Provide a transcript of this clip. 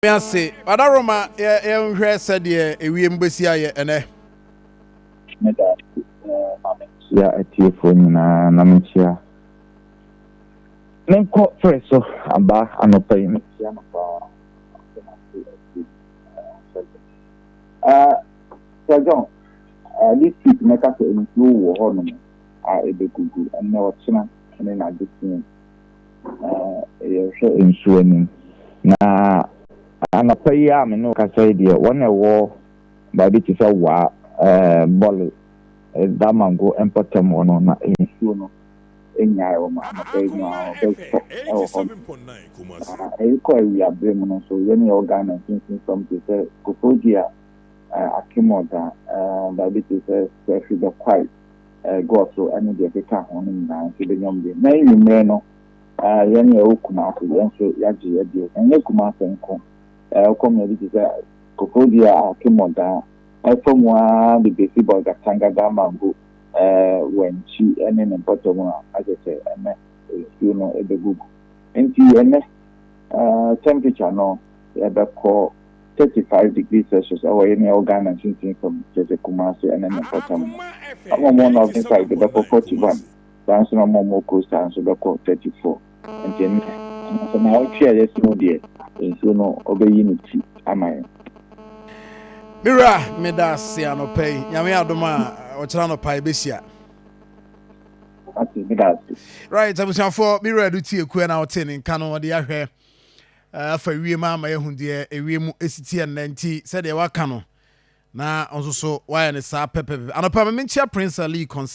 Ase Adaroma, yɛnhwɛ sɛdeɛ ewiem bɛsi ayɛ ɛnɛ. Meda ase. Ma menkyia atiefoɔ nyinaa na menkyia menkɔ frɛ so aba anɔpa yi, menkyia no paa. Sir John, this week mɛka sɛ nsuo wɔ hɔnom a ɛbɛgugu ɛnnɛ, ɔkyena ne n'adesua. Yɛhwɛ nsuo anim na anɔpa yi a me ne wo kasa yi deɛ, wɔn a ɛwɔ baabi te sɛ Waa, Bɔle, Damango mpɔtam hɔ no na nsuo no nyae wɔ mu anɔpa yi mu a ɔbɛtɔ ɛwɔ hɔ. Na ɛrekɔ awiaberɛ mu no nso, yɛne yɛwɔ Ghana mfimfini fam te sɛ Koforidua, Akim Oda, baabi te sɛ Sɛfi Bɛkwae, Gɔso ne deɛ ɛkeka ho no nyinaa nso bɛnya mu bi. Na anwummerɛ no, yɛne yɛwɔ Kumase, yɛn nso yɛagye yɛ deɛ. Ɛnyɛ Kumase nko, wokɔ baabi te sɛ Koforidua, Akim Oda, ɛfa mu ara de bɛsi Bolgatanga, Damango, Wankyi ne ne mpɔtam a akyɛ sɛ ɛnɛ nsuo no ɛbɛgugu. Nti ɛnɛ temperature no yɛbɛkɔ 35°C ɛwɔ yɛn ɛwɔ Ghana mfimfini fam, kyerɛ sɛ Kumase ɛne ne mpɔtam no. Ɔmo a ɔmo northern side bɛkɔ 41, saa nso na ɔmo a ɔmo coastal nso bɛkɔ 34. Nti ɛnɛ sɛ na ɔtwe a yɛsi mu deɛ, nsuo no ɔbɛyi ne ti ama yɛn. Mewura, meda ase anɔpa yi. Nyame adom a, ɔkyerɛ anɔpa yɛbɛhyia. Ate, meda ase. Right, abusuafoɔ, mewura do tie kua na ɔte ne nka no, ɔde ahwɛ afa wiem ama yɛhu deɛ ewiem esi teɛ nnɛ. Nti sɛdeɛ waka no na nso so wayɛ ne saa pɛpɛpɛ. Anɔpa ma menkyia Prince Ali.